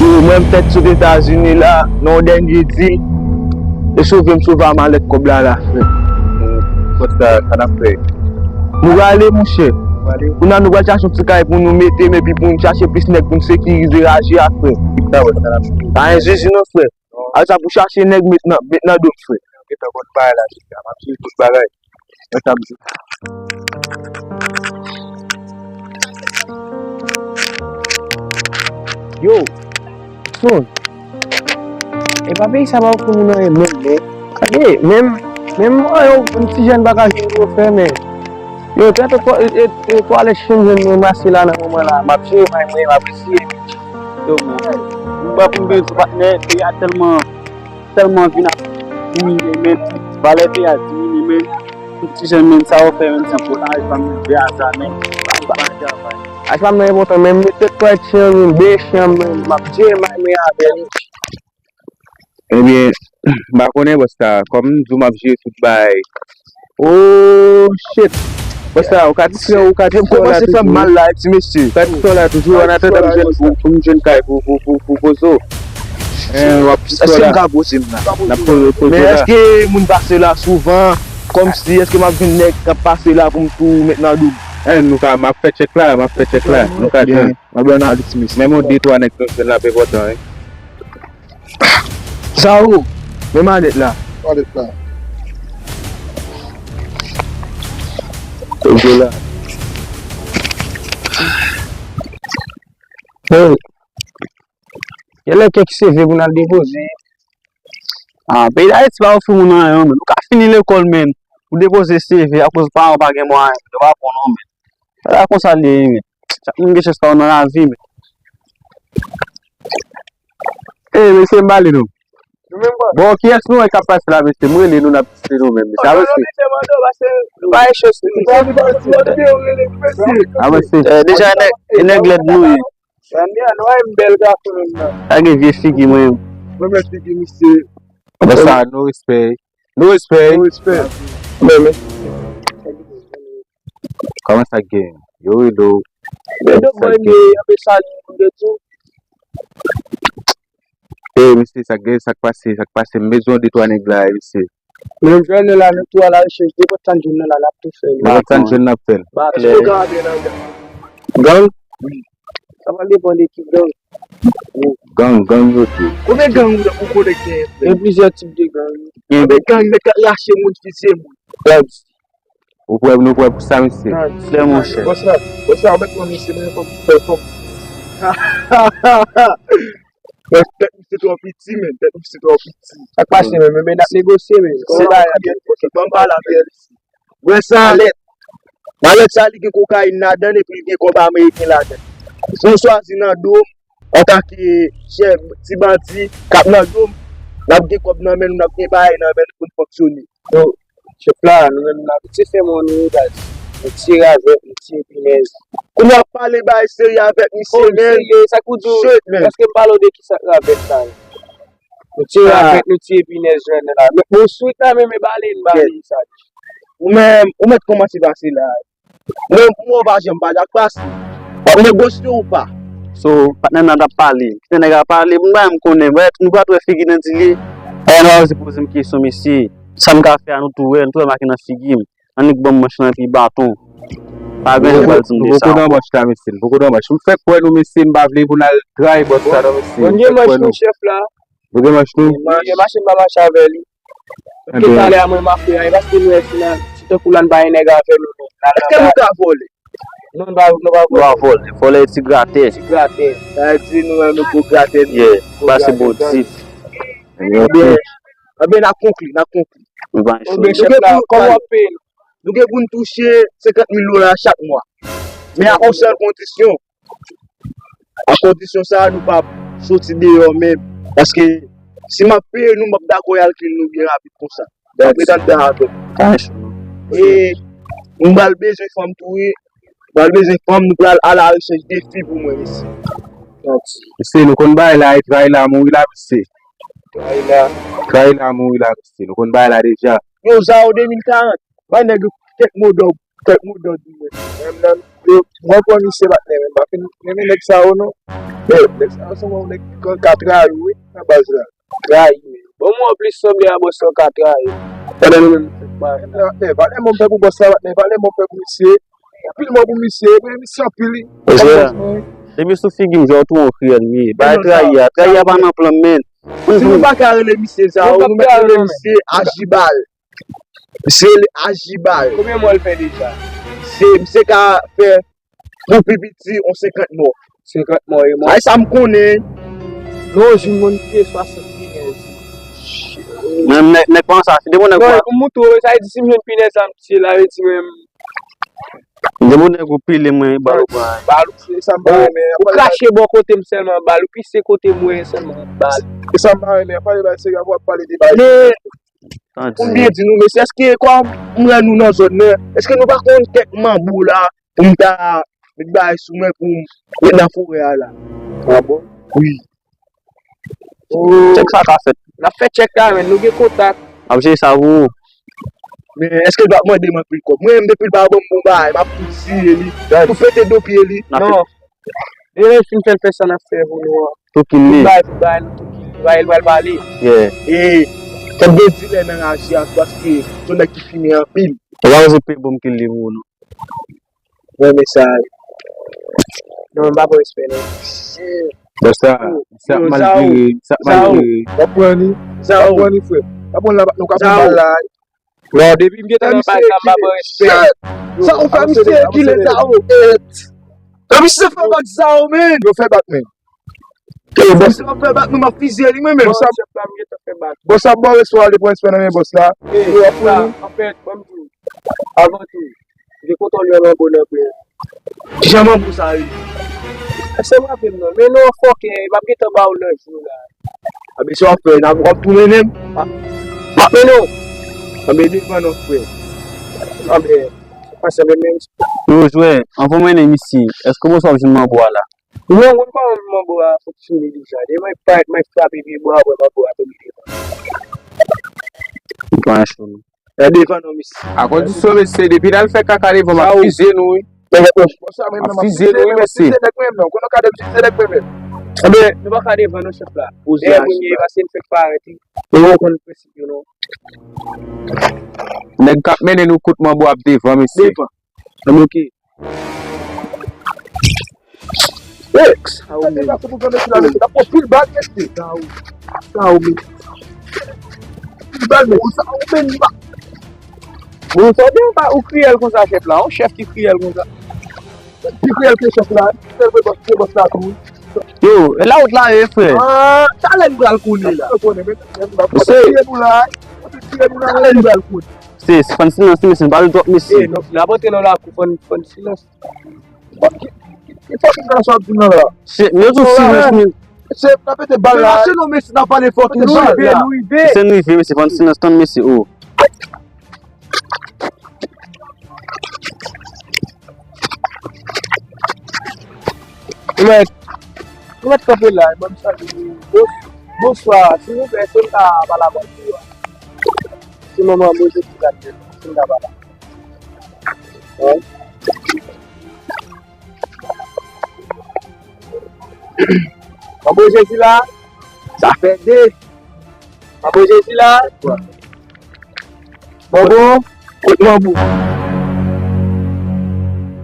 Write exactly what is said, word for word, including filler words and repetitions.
Mwen, m fèt sot Etazini la, nan yon dènye di, e sove m sove a malèt kòb la la, frè. Konsa, sa n ap fè? Nou rale, monchè. Kounye a, nou pral chache yon ti kay pou nou mete, epi pou n chache plis nèg pou n sekirize raje a, frè. Pa gen zizi non, frè. Al sa pou chache nèg met nan, met nan do m, frè. Gentan konn bagay la, chita. M ap suiv tout bagay. Mwen t ap di. Yo, son. E pa peyi sa pa ofri moun anyen menm, men. Gade, menm, menm mwen, yo, yon ti jèn pa ka jwenn yo fè, men. Yo, tèt e, e, e twalèt chen jwenn mwen mase la nan moman la. M ap jere may mwen, m ap eseye. Yo, men. M pa pou m bezwen patnè, peyi a tèlman, tèlman vin ap diminye, men. Valè peyi a diminye, men. Tout ti jèn, men, sa yo fè, men, se pou nan H pa m nan de aza, men. H pa m nan enpòtan, men, m met tèt twalèt chen, men, de chen, men, m ap jere may mwen avè li. Ebyen, m pa konnen, bòs la, kòm m di w m ap jere tout bagay. Oh, shit! Bòs la, ou ka distrè w, ou ka distrè w la toujou. Kòmanse fè m mal la, ti mesye. Ou ka distrè w la toujou, an atandan m jwenn, pou, pou m jwenn kay, pou, pou, pou, pou poze w. Hein, w ap distrè w la. Èske m ka poze m la? N ap poze, poze w la. Men èske moun pase la souvan? Kòmsi, èske m ap jwenn nèg k ap pase la pou m tou met nan doub? Hein, nou ka, m ap fè tchèk la, m ap fè tchèk la. Nou ka jwenn. M ap jwenn avèk ti mesye. Menm yon de twa nèg nou jwenn la ap enpòtan, wi. Sa ou? Men manèt la. Manèt la. Kote la? Hey. Gen lè kèk C V pou n al depoze. Ah, peyi Dayiti pa ofri moun anyen, men. Ou ka fini lekòl, men. Ou depoze C V akoz paran w pa gen mwayen, men. Yo pa pran w non, men. Bagay konsa l ye, men. Chak moun gen chans pa yo nan lavi, men. Ey, mesye, m pale nou. Bon, kiyès nou wè k ap pase la, mesye? M rele nou, n ap diskite nou menm, mesye. Avance. Nou pa gen chans, mesye. Avance. Eh, deja, e nèg, e nèg lèd nou ye. Sa gen vye figi mwen. Mwen, men figi misye. Konsa, nou respè. Nou respè. Nou respè. Men, men. Kòman sa k gen? Yo rele w. Men, sa k gen? Yo pe sali moun de tou. Ey, mesye, sa k gen, sa k pase, sa k pase? M bezwen de twa nèg la, mesye. Men jwenn la, nou tou a la rechèch, nenpòt sa n jwenn nan la, n ap tou fè l. Nenpòt sa n jwenn, n ap fè l. Ba klè. Gang? Wi. Sa va depann de ki gang. Gang, gang yo tou. Konbyen gang ou, ou konnen k genyen, frè? Gen plizyè tip de gang. Konbyen gang nèg k ap rache moun, fizye moun? Gang. Ou prè, nou prè pou sa, mesye? Klè, monchè. Bòs la, bòs la, mèt mwen, mesye, mwen fòk, fòk, fòk. Tèt misye twò piti, men. Tèt misye twò piti. Sa k pase, men, men, men, n ap negosye, men. Se la, ban m pale avè l isi. Wè sa, malèt. Malèt sa, li gen kokayin ladan l, epi li gen kòb ameriken ladan l. Si w chwazi nan do m, antanke chèf, ti bandi, k ap nan do m, n ap gen kòb nan men nou, n ap gen bagay nan men nou pou n fonksyone. Yo, chèf la, nou menm n abitye fè mòn wi baz. Nou tire avèk, nou tire pinèz. Kounye a w ap pale bagay serye avèk misye, men. Serye, sa k pou di w? Shit, men. Èske m pale w de ki sa k ravèt la? Nou tire avèk, nou tire pinèz jwenn la. Men bon, swit la, men, men bale, n bale sa. Ou menm, ou mèt kòmanse pase la. Mwen, mwen pa janm pale ak pase. W ap negosye ou pa? So, patnè m nan t ap pale. Kite nèg la pale, pou n bay m konnen. Brèf, nou pa t wè figi nan di li. Ann pa oze poze m kesyon, mesye. Sa m ka fè a, nou tou wè, nou tou wè make nan figi m. Annik ban m manch lan epi baton. Pa gen anyen m pral di m de sa ankò. Nou poko nan manch la, mesye. Nou poko nan manch. M fèk wè nou, mesye, m pa vle pou n al trayi bòs la, non, mesye. Bon, gen manch nou, chèf la. Nou gen manch nou? Gen manch, m pa mache avè li. Ke talè a mwen m ap fè a, e paske nou wè si nan, si tankou la n pa gen nèg avè nou, non. Èske nou ka vòlè? Non, nou pa, nou pa vòlè. Nou pa vòlè. Vòlè e ti gratè. Ti gratè. Sa vle di nou menm nou gwo gratè, nou. Yeah, pase bò di. Ebyen, ebyen, n ap konkli, n ap konkli. Nou pa gen chans. Ebyen, chèf la, kòman w ap peye nou? Nou gen pou n touche senkant mil dola chak mwa. Men a yon sèl kondisyon. A kondisyon sa a, nou p ap soti deyò menm. Paske si m ap peye nou, m ap dakò y al kill nou byen rapid konsa. M ap ret anndan avè nou. E m pral bezwen fanm tou wi. M pral bezwen fanm, nou pral alarechèch de fi pou mwen, mesye. Mesye, nou konn bagay la, e trayi la mouri la, mesye. Trayi la. Trayi la mouri la, mesye. Nou konn bagay la deja. Yo, Zao de mil karant. Bay nèg yo kèk mo dòb, kèk mo dòb, wi. Menm nan, yo, mwen pran misye patnè, men m pa fin renmen nèg sa yo, non. Men, nèg sa yo se yon nèg ki ka trayi w, wi, nan baz la. Trayi, men. Bon, mwen plis sanble a bòs la ka trayi. Pandan nou menm nou fèk mare la. Patnè, patnè, mwen fè pou bòs la, patnè, patnè, mwen fè pou misye. Anpil mò pou misye, men misye anpil, wi. Depi sou figi m, jwe w tou yon kriyèl, wi. Bay trayi a. Trayi a pa nan plan m, men. Si nou pa ka rele misye sa, nou mèt rele misye Ajibal. Misye rele Ajibal. Konbyen mò l fè deja? Se, misye ka fè pou pi piti, yon senkant mò. Senkant mò, e mò. Ay, sa m konnen. Non, jwenn moun ki swasant pinèz. Men nèg, nèg pa sa, se de moun nèg. Non, pou m moutre w, sa vle di si m jwenn pinèz sa, m tiye la, vle di mwen. De moun nèg ou pile mwen, bal ou pran. Bal ou, se sa m pa renmen. Ou krache bò kote m sèlman, bal ou pise kote m wè sèlman, bal. Se sa m pa renmen, pale bay serye, ap pale de bay. Men, pou m byen di nou, mesye, èske kòm m wè nou nan zòn nan, èske nou pa konn kèk manbo la, pou m ta met bagay sou mwen pou m ret nan forè a la? Ah bon? Wi. Tchèk sa ka fèt. N ap fè tchèk la, men nou gen kontak. M ap jere sa pou ou. Men èske l p ap mande m anpil kòb? Mwen menm, depi l pa ban m bon bagay, m ap tou tiye li, tou pete do pye li. Non. Demen, si m fè l fè sa n ap fè pou nou an. Tou kil li. Bay pou bay, nou tou kil li. Bay, l pral pale. Yeah. E fòk gen dilè nan raje a, paske se yon nèg ki fimen anpil. Ou pa bezwen peye pou m kil li pou ou, non. Mwen, men sa. Non, m pa pran respè, non. Bon, sa, sa mal vire, sa mal vire. W ap pran li? W ap pran li, frè? W ap pran l la, nou ka fè mal la. Non, depi m gentan nan baz la, m pa pran respè. Sa ou fè misye ekile sa ou? Nan misye fè bak sa ou, men. Yo fè bak, men. Bòs la fè bak, nou m ap fizye li, mwen menm. Bòs la, m gentan fè bak. Bòs la ba w respè, w ale pran respè nan men bòs la. Yo ap pran li. Anfèt, ban m di w, avan tou, m te kontan w lè manbo nan pwen. Kijan manbo sa rele? Èske w raple m non? Men non, fòkè, m ap gentan ba w nan jou la. Anben, sa w ap fè, n ap, w ap tou mennen m? M ap mennen w. Anben, devan non, frè. Anben, ansanm menm. Yo, jwè, anvan w mennen misye, èske w panse w ap jwenn manbo a la? Non, w konn kòman manbo a fonksyone deja. Demen, mwen parèt, mwen frape pye bwa, apre manbo a tonbe devan. Li pa cho, non. Nan devan nou, mesye. Akondisyon, mesye, depi n al fè kaka devan, m ap fizye nou, wi. M ap fizye nou, wi, mesye. Anben, nou pa ka devan, non, chèf la. Dèyè moun ye, paske n fèk parèt, wi. Nou konn prensip yo, non. Nèg k ap mennen nou kout manbo ap devan, mesye. Devan. Anben, oke. Sa ou menm. Sa ou menm. Pil bal, men sa ou menm. Bon, sa ou menm, ou kriyèl konsa, chèf la. Yon chèf ki kriyèl konsa. Pi kriyèl ke chèf la. Pi kriyèl ke bòs, ke bòs la tou. Yo, e la wout la ye, frè. Ah, talè n pral konnen la. Ou se. Talè n pral konnen. Se, se fann silans, mesye, n pa vle twòp, mesye. N ap antre nan lakou, fann, fann silans. Ki fòk m ta sa ap di nan la? Se, yo tou silans, men. Se, n ap pete bal la. Mache non, mesye, n ap pale fòk nou rive, nou rive. Se nou rive, mesye, fann silans, tann, mesye, o. Ou mèt, ou mèt kanpe la, ban m salye nou. Bons-, bonswa, silvouplè, èske m ka pale avèk ou a? Se manman Bondye ki gade, si m ka pale. Wi. Manbo Jezi la, sa fè de. Manbo Jezi la. Manbo, kot manbo?